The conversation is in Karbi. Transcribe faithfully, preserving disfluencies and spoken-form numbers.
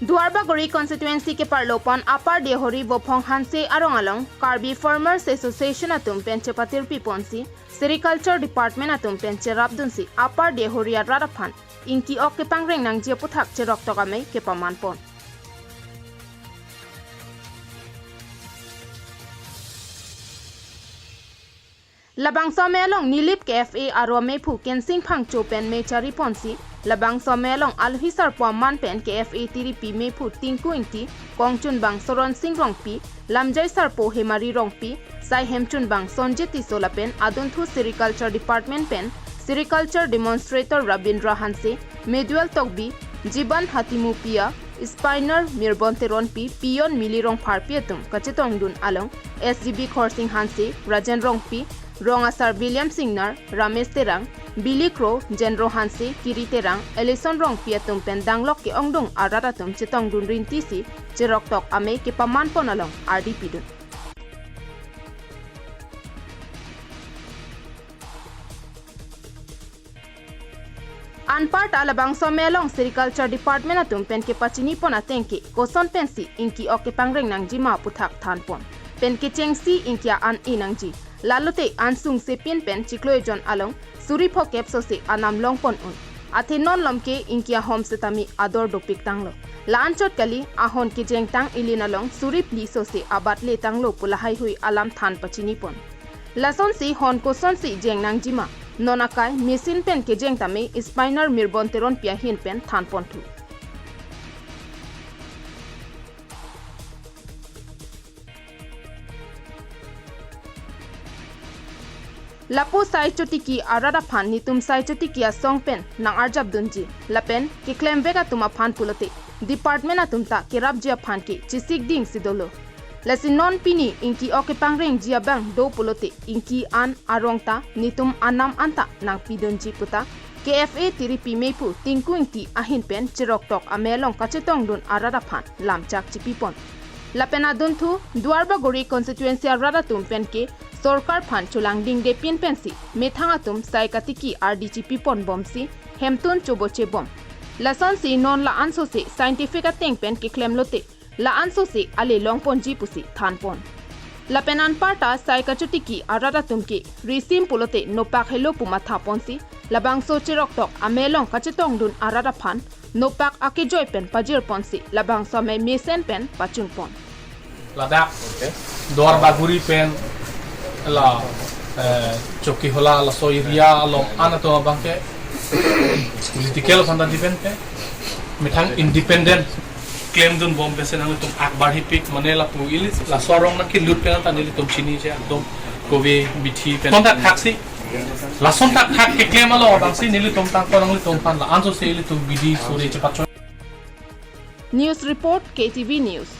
Duarbagori constituency keparlo pon Upper Deohori Bophong Hanse arong along Karbi Farmers Association atum pen chepatirpi ponsi Sericulture Department atum pen cherapdunsi Upper Deohori arat aphan ingki-ok kepangreng nangji aputhak cheroktok amei kepaman pon. Labangso amei along Nilip K F A aro ameiphu Kensing Phangcho pen mei chari ponsi, labangso amei along alohi sarpo aman pen K F A tiripi meiphu Tinku Ingti, kongchunbang Soron Sing Rongpi, lamjoi sarpo Hemari Rongpi, sai hemchunbang Sonjit Tisso lapen adunthu Sericulture Department pen Sericulture Demonstrator Rabindra Hanse, Meduel Tokbi, Jiban Hatimupia, Spinner Mirbon Teronpi, Peon Mili Rongpharpi atum kachetongdun along S G B Khorsing Hanse, Rajen Rongpi, Rong Asar William Singnar, Ramesh Terang, Billy Kro, Jenro Hanse, Kiri Terang, Ellison Rongpi atum pen danglok ke-ongdung arat atum chetongdun rintisi cheroktok amei kepaman pon along ardi pidun. Anparta labangso amei along Sericulture Department atum pen kepachini pon ateng ke koson pensi ingki-ok kepangreng nangjima aputhak than pon. Pen kechengsi ingki an-e nangji. Lalote ansung sepin pen chiklo ejon along suri phokep sose anam long pon un. Athe non lom ke ingki ahom setame ador dopik tanglo. La-anchot kali ahon kejeng tang ilin along suri phli sose abat le tanglo pu lahaihui alam than pachini pon. Lasonsi hon kosonsi jeng nangjima, non akai machine pen kejeng tame Spinner Mirbon Teronpi ahin pen than ponthu. Lapu sai chotiki arat aphan netum sai chotiki asong pen nang-arjapdunji lapen keklemvek atum aphan pulote department atum ta kerapji aphan ke chesik dingsi dolo. Lasi non pini ingki-ok kepangrengji abang do pulote ingki an arong ta netum anam anta nangpidunji puta K F A tiripi meiphu Tinku Ingti ahin pen cheroktok amei along kachetongdun arat aphan lamchak chipi pon. Lapen adunthu Duarbagori constituency arat atum pen ke sorkar aphan cholangdingde pin pensi methang atum sai katiki ardi chipi pon bomsi hemtun choboche bom. Lasonsi non la-ansose scientific ateng pen keklem lote la-ansose ale long ponji pusi than pon. Lapen anparta sai kachotiki arat atum ke risim pulote nopak helo pu matha ponsi labangso cheroktok amei along kachetongdun arat aphan nopak akejoi pen pajir ponsi labangso amei mesen pen pachun pon. Ladak, Duarbagori pen la, eh, Chokihola laso area along an atum abang ke political aphanta depend ke methang independent klemdun bom pensi nanglitum akbar hipik mane lapu ili laso arong nangkelut pen ta nelitum chiniji atum kove bithi pen. Kontak thaksi lason thakthak keklem along abangsi nelitum tangkon nanglitum aphan la-ansose ilitum bidi sore chepachoi. News report, K T V News.